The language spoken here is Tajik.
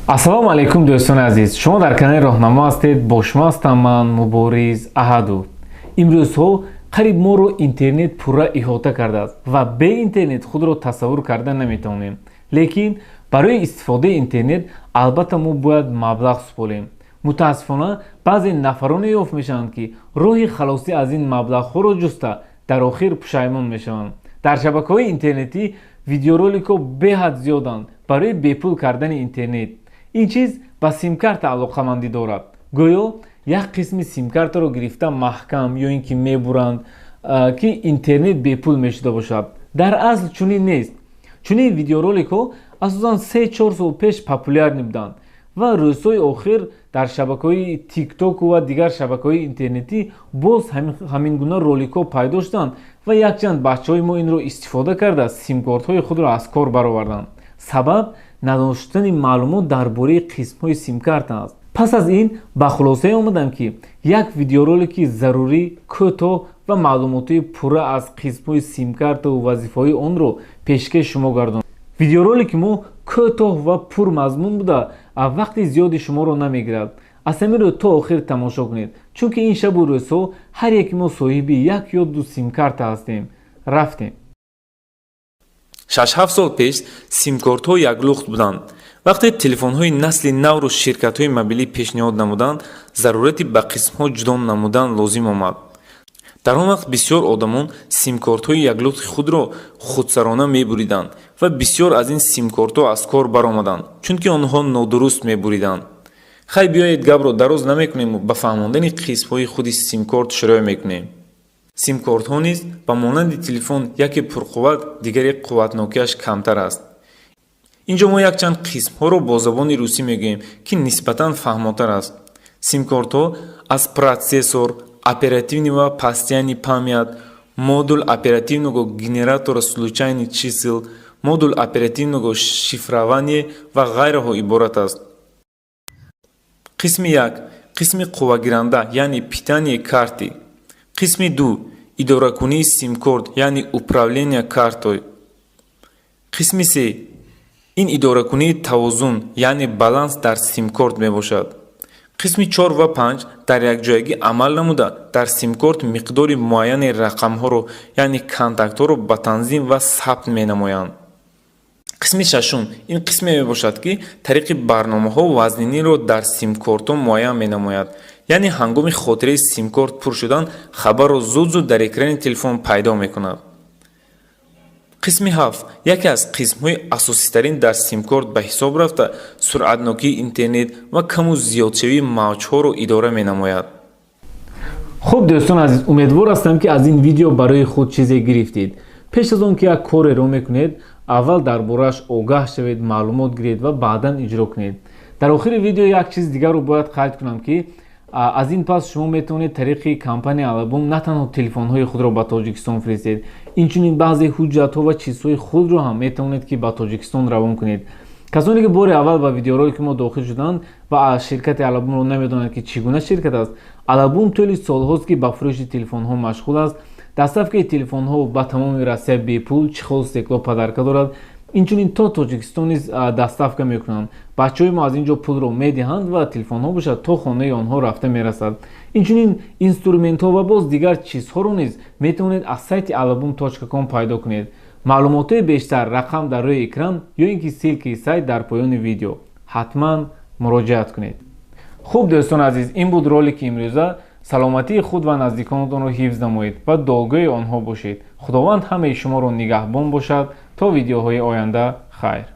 Ассалому алайкум, дӯстони азиз! Шумо дар канали Роҳнамо ҳастед. Бо шумо ҳастам ман, Мубориз Аҳадов. Имрӯзҳо қариб моро интернет пурра иҳота кардааст ва бе интернет худро тасаввур карда наметавонем. Лекин барои истифодаи интернет албатта мо бояд маблағ супорем. Мутаассифона, баъзе нафароне ёфт мешаванд, ки роҳи халосӣ аз ин маблағҳоро ҷуста, дар охир пушаймон мешаванд. Дар шабакаҳои интернетӣ видеороликҳо беҳад зиёданд барои бепул кардани интернет. Ин чиз ба симкарта алоқамандӣ дорад. Гӯё як қисми симкартаро гирифта маҳкам ё ин ки мебуранд, ки интернет бепул мешуда бошад. Дар асл чунин нест. Чунин видеороликҳо асосан 3-4 сол пеш популярный буданд ва рӯзҳои охир дар шабакаҳои Тиктоку ва дигар шабакаҳои интернетӣ боз ҳамин гуна роликҳо пайдо шуданд ва якчанд бачаҳои мо инро истифода карда, симкортҳои худро аз кор бароварданд. Сабаб надоштани маълумот дар бораи қисмҳои симкарта аст. Пас аз ин ба хулосае омадам, ки як видеоролики зарурӣ, кӯтоҳ ва маълумотҳои пурра аз қисмҳои симкартаву вазифаҳои онро пешкаши шумо гардонам. Видеоролики мо кӯтоҳ ва пурмазмун буда, вақти зиёди шуморо намегирад. Аз ҳамин рӯ то охир тамошо кунед, чунки ин шабу рӯзҳо ҳар яки мо соҳиби як ё ду симкарта ҳастем. Рафтем. 6-7 сол пеш симкортҳо яклухт буданд. Вақте телефонҳои насли навро ширкатҳои мобилӣ пешниҳод намуданд, зарурати ба қисмҳо ҷудо намудан лозим омад. Дар он вақт бисёр одамон симкортҳои яклухти худро худсарона мебуриданд ва бисёр аз ин симкортҳо аз кор баромаданд, чунки онҳо нодуруст мебуриданд. Хай, биёед, гапро дароз намекунему ба фаҳмондани қисмҳои худи симкорт шурӯъ мекунем. Симкортҳо низ ба монанди телефон яке пурқувват, дигаре қувватнокиаш камтар аст. Ин ҷо мо якчанд қисмҳоро бо забони русӣ мегӯем, ки нисбатан фаҳмотар аст. Симкортҳо аз процессор, оперативный ва постоянный память, модуль оперативного генератора случайных чисел, модуль оперативного шифрования ва ғайраҳо иборат аст. Қисми як: қисми қуввагиранда, яъне питание карты. Қисми ду: идоракунии симкорт, яъне управление картой. Қисми се: ин идоракунии тавозун, яъне баланс дар симкорт мебошад. Қисми чор ва панҷ дар якҷоягӣ амал намуда, дар симкорт миқдори муайяни рақамҳоро, яъне контактҳоро ба танзим ва сабт менамоянд. Қисми шашум: ин қисме мебошад, ки тариқи барномаҳо вазниниро дар симкортҳо муайян менамояд, яъне ҳангоми хотираи симкорт пур шудан хабарро зуд-зуд дар экрани телефон пайдо мекунад. Қисми ҳафт яке аз қисмҳои асоситарин дар симкорт ба ҳисоб рафта, суръатнокии интернет ва каму зиёдшавии мавҷҳоро идора менамояд. Хуб, дӯстон азиз, умедвор ҳастам, ки аз ин видео барои худ чизе гирифтед. Пеш аз он ки як кореро мекунед, аввал дар борааш огаҳ шавед, маълумот гиред ва баъдан иҷро кунед. Дар охири видео як чиз дигарро бояд қайд кунам, ки аз ин пас шумо метавонед тариқи компания Алабум на танҳо телефонҳои худро ба Тоҷикистон фиристед, инчунин баъзе ҳуҷҷатҳо ва чизҳои худро ҳам метавонед, ки ба Тоҷикистон равон кунед. Касоне ки бори аввал ба видеоролики мо дохил шуданд ва аз ширкати Алабумро намедонанд, ки чӣ гуна ширкат аст, Алабум тӯли солҳост, ки ба фурӯши телефонҳо машғул аст. Доставкаи телефонҳо ба тамоми Россия бепул, чехол, стекло подарка дорад. Инчунин то Тоҷикистон низ доставка мекунанд. Бачаҳои мо аз ин ҷо пулро медиҳанд ва телефонҳо бошад, то хонаи онҳо рафта мерасад. Инчунин инструментҳо ва боз дигар чизҳоро низ метавонед аз сайти alabum.com пайдо кунед. Маълумотҳои бештар: рақам дар рӯи экран ё ин ки ссылкаи сайт дар поёни видео. Ҳатман муроҷиат кунед. Хуб, дӯстони азиз, ин буд ролики имрӯза. Саломатии худ ва наздиконатонро ҳифз намоед ва дуогӯи онҳо бошед. Худованд ҳамаи шуморо нигаҳбон бошад. То видеоҳои оянда, хайр.